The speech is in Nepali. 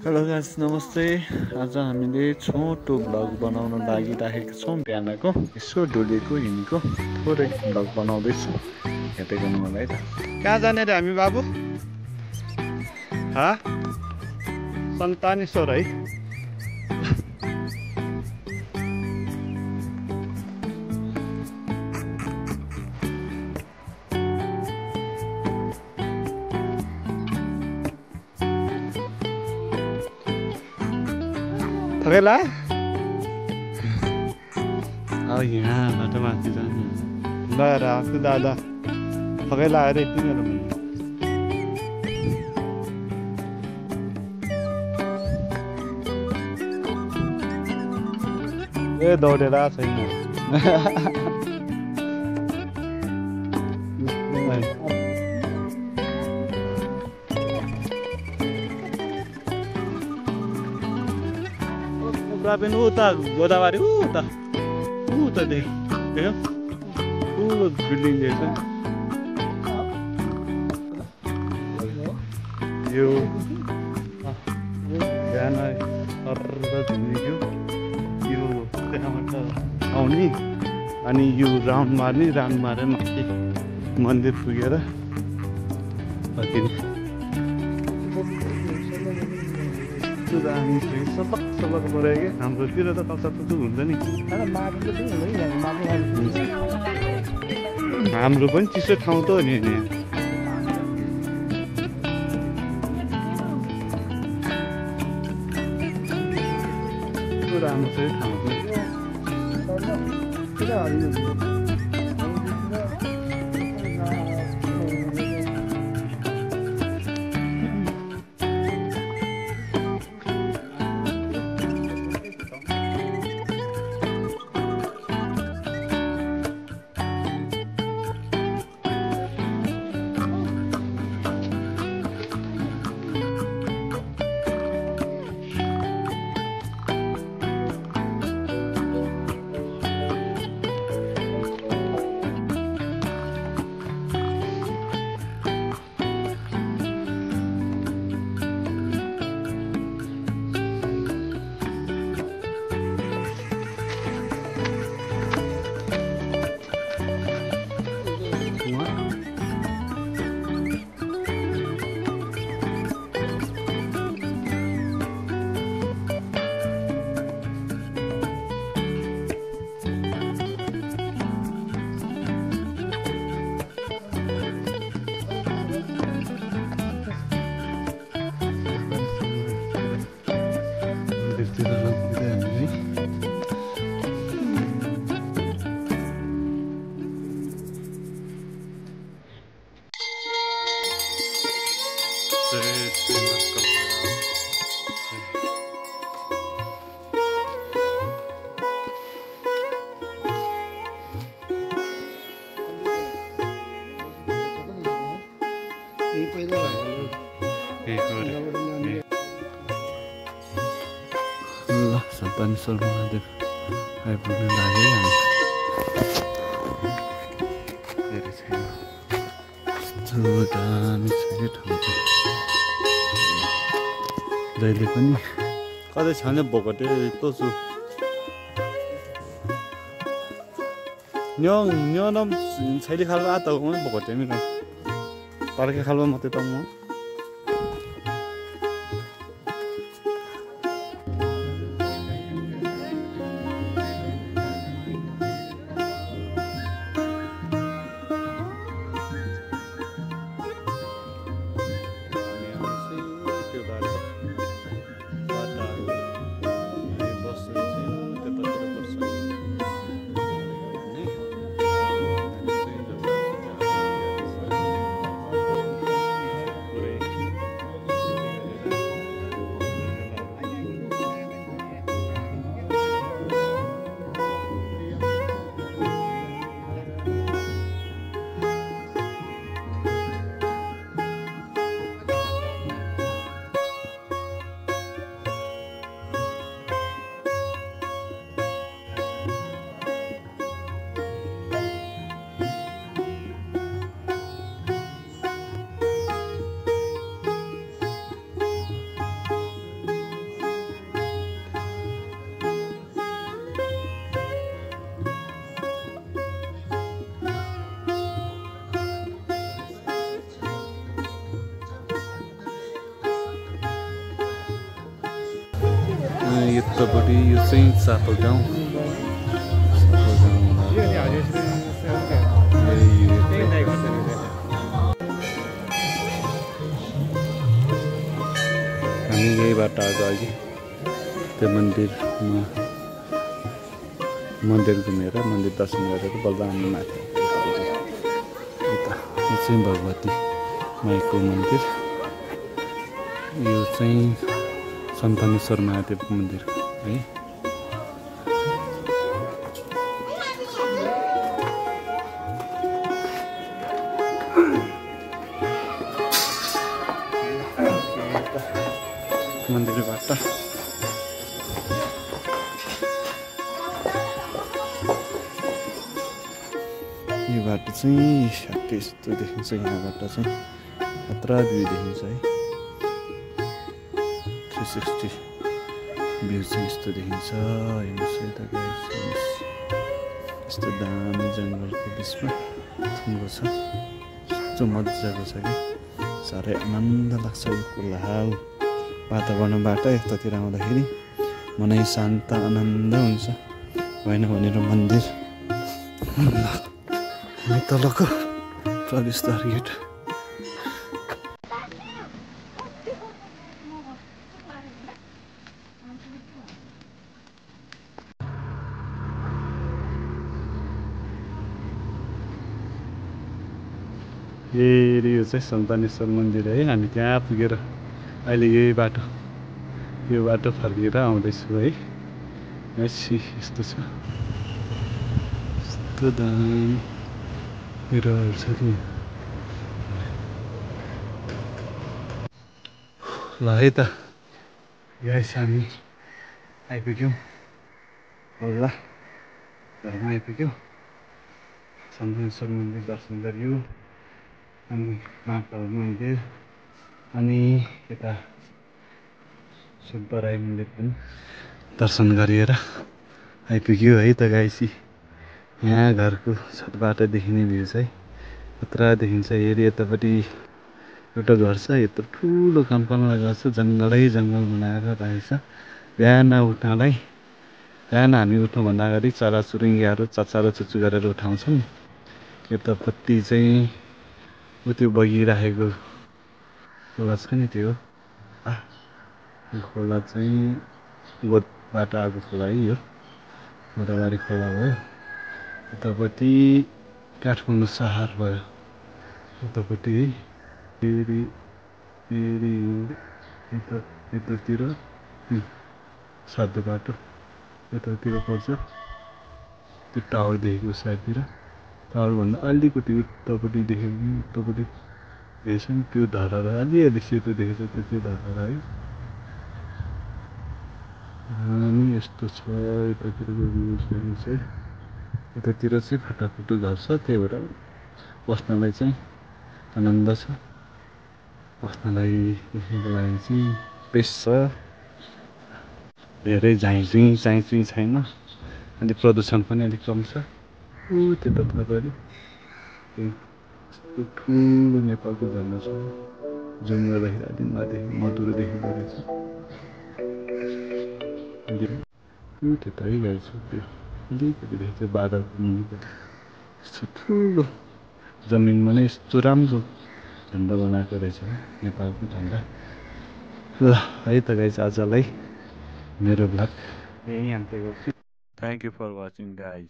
हेलो गाइस नमस्ते। आज हामीले छोटो भ्लग बनाउन लागिराखेका छौँ। बिहानको यसो डुलेको हिँडेको थोरै भ्लग बनाउँदैछु, हेर्दै गर्नु होला है त। कहाँ जाने रे हामी बाबु? सन्तानेश्वर है। थकेला यहाँबाट माथि जानु ल राख्छु दादा। थकेला आएर यति मेरो ए दौडेर छैन। पनि उता गोदावरी उता देख्यो ठुलो बिल्डिङ देख्छ। यो बिहान धुमेको यो त्यहाँबाट आउने अनि यो राउन्ड मारेर माथि मन्दिर पुगेर फर्किने। सबक पऱ्यो कि हाम्रोतिर त कता हुन्छ नि। हाम्रो पनि चिसो ठाउँ त हो नि। राम्रो छ ठाउँ सन्तानेश्वर महादेव आइपुग्नु लाग्यो। दामी छ कि ठाउँ चाहिँ जहिले पनि कतै छैन बोकटे यस्तो छु न्योनम छैली खालको आता बोकटे मेरो तर्के खालको मात्रै त म यतापट्टि यो चाहिँ चापा गाउँ हामी यहीबाट आएको अघि त्यो मन्दिरमा मन्दिर घुमेर मन्दिर दर्शन गरेर बल्ल हामी माथि यता यो चाहिँ भगवती माईको मन्दिर यो चाहिँ सन्तानेश्वर महादेवको मन्दिर है मन्दिरबाट यो बाटो चाहिँ ठ्याक्कै यस्तो देखिन्छ यहाँबाट चाहिँ खतरा भ्यू देखिन्छ है 360 भ्यू चाहिँ यस्तो देखिन्छ हेर्नुहोस् यता यस्तो दामी जङ्गलको बिचमा थुङ्गो छ यस्तो मजाको छ कि साह्रै आनन्द लाग्छ यो कोलाहल वातावरणबाट यतातिर आउँदाखेरि मनै शान्त आनन्द हुन्छ होइन भनेर मन्दिर तलको प्रवेशद्वार गेट यो चाहिँ सन्तानेश्वर मन्दिर है हामी त्यहाँ पुगेर अहिले यो बाटो फर्केर आउँदैछु है यस्तो छ यस्तो दामी बिरुवाहरू छ कि ल है त गाइस हामी आइपुग्यौँ होला घरमा आइपुग्यौँ सन्तानेश्वर मन्दिर दर्शन गरियो अनि महाकाल मन्दिर अनि यता सुब्बाराई मन्दिर पनि दर्शन गरेर आइपुग्यो है त गाइसी यहाँ घरको छतबाट देखिने भ्यू चाहिँ खतरा देखिन्छ हेरी यतापट्टि एउटा घर छ यत्रो ठुलो कम्पाउन्डमा घर छ जङ्गल बनाएर राखेको छ बिहान हामी उठ्नुभन्दा अगाडि चराचुरुङ्गीहरू चच्चारो चुचु गरेर उठाउँछौँ यतापट्टि चाहिँ त्यो बगिराखेको खोला छ नि त्यो खोला चाहिँ गोदबाट आएको खोला है यो गोदावरी खोला भयो यतापट्टि काठमाडौँ सहर भयो यतापट्टि है फेरि यतातिर सातो बाटो यतातिर पर्छ त्यो टावर देखेको साइडतिर टावरभन्दा अलिकति उतापट्टि देखेको उतापट्टि हेर्छ नि त्यो धरहरा अलि सेतो देखेको छ त्यो धरहरा है अनि यस्तो छ यतातिरको भ्यू चाहिँ यतातिर चाहिँ फाटाफुटु घर छ त्यही भएर बस्नलाई चाहिँ आनन्द छ बस्नलाई बस्नुको लागि चाहिँ बेस्ट छ धेरै झाइझुइँ छैन अनि प्रदूषण पनि अलिक कम छ त्यता अगाडि यस्तो ठुलो नेपालको झन्डा छ जुम गर्दाखेरि अलि नदेखि मधुरोदेखि गरेको छ त्यता है गएको छु त्यो अलिकति देखेको थियो बादलको मुनिपट्टि यस्तो ठुलो जमिनमा नै यस्तो राम्रो झन्डा बनाएको रहेछ नेपालको झन्डा ल है त गाइस आजलाई मेरो भ्लग यही अन्त्य गर्छु thank you for watching guys